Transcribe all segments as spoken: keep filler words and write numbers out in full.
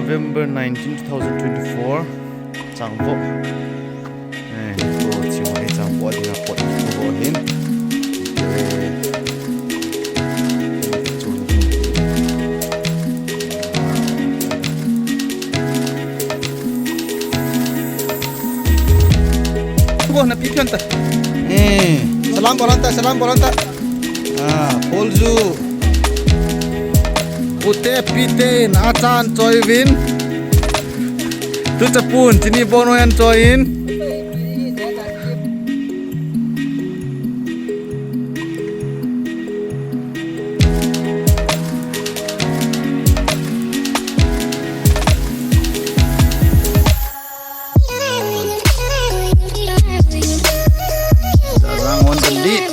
November nineteen, two thousand twenty-four. Changvoh. Eh, ko chingvoh hi changvoh dinga pot ko hin. Eh. Ko na pi pian ta. Eh, salam bolanta, salam bolanta. Ah, polju. Pute pite in achan choi uvin. Tuchapun chini bono yan choi in. Sarang on the lead.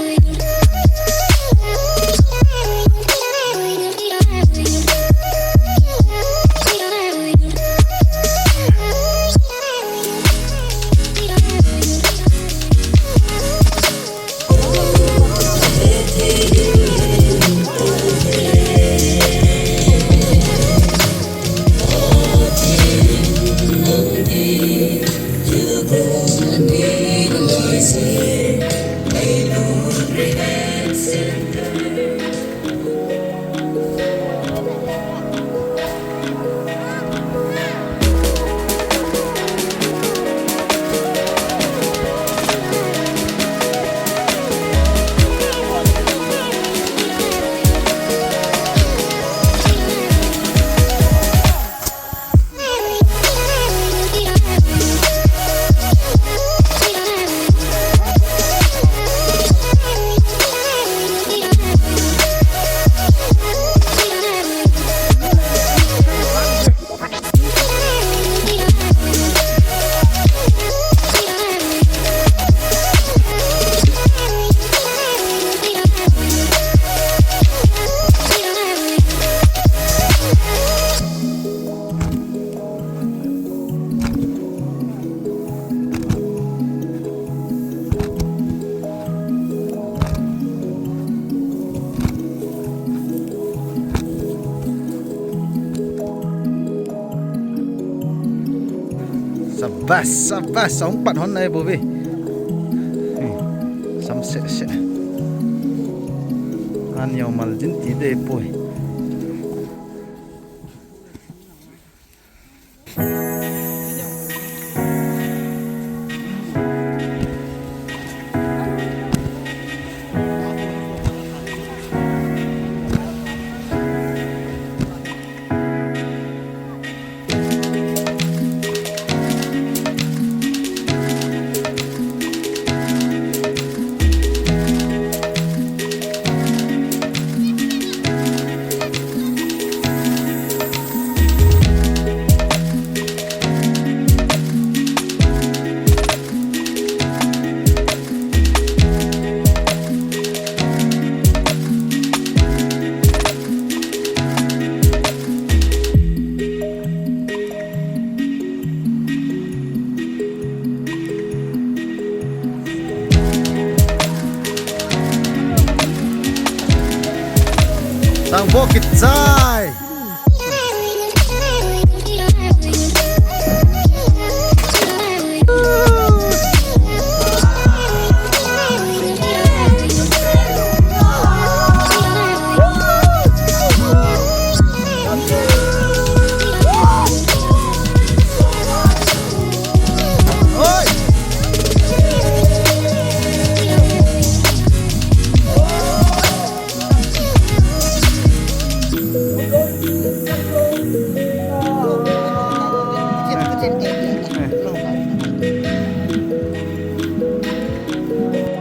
Sabas, sabas, ahung pat hon nai bou ve. Hmm. Sam seh seh. An yo mal jin ti de poi. Sangvo kichai.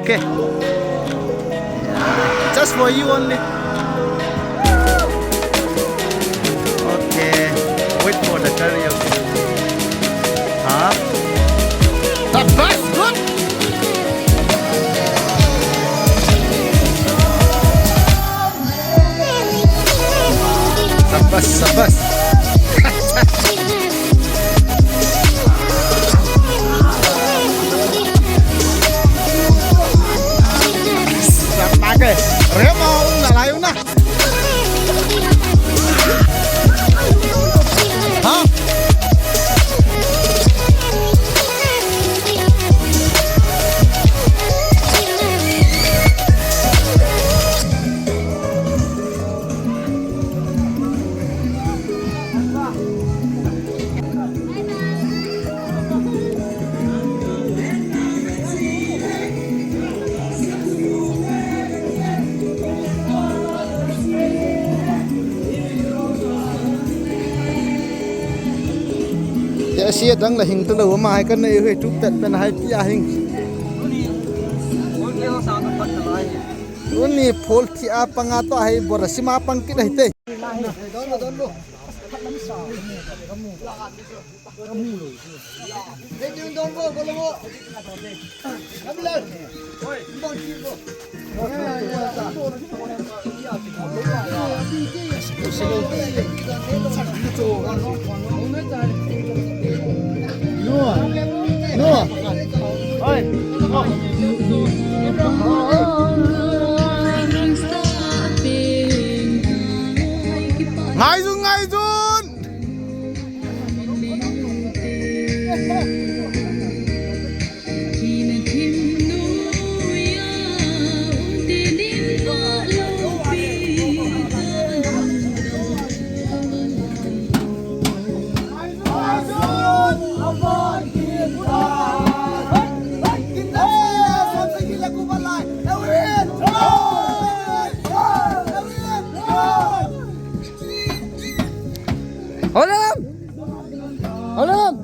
Okay. Just for you only. Okay. Wait for the karaoke. Huh? Sabas, good. Sabas, sabas. Sabas, eh. Remo, un lalai, Sia dang la hing talou ama hai ka nei hei tu pet pen hai pi a hing. Uni phol thi a panga to hai bora sima pang kit hai te. Ngaijun, ngaijun. Hold on! Hold on!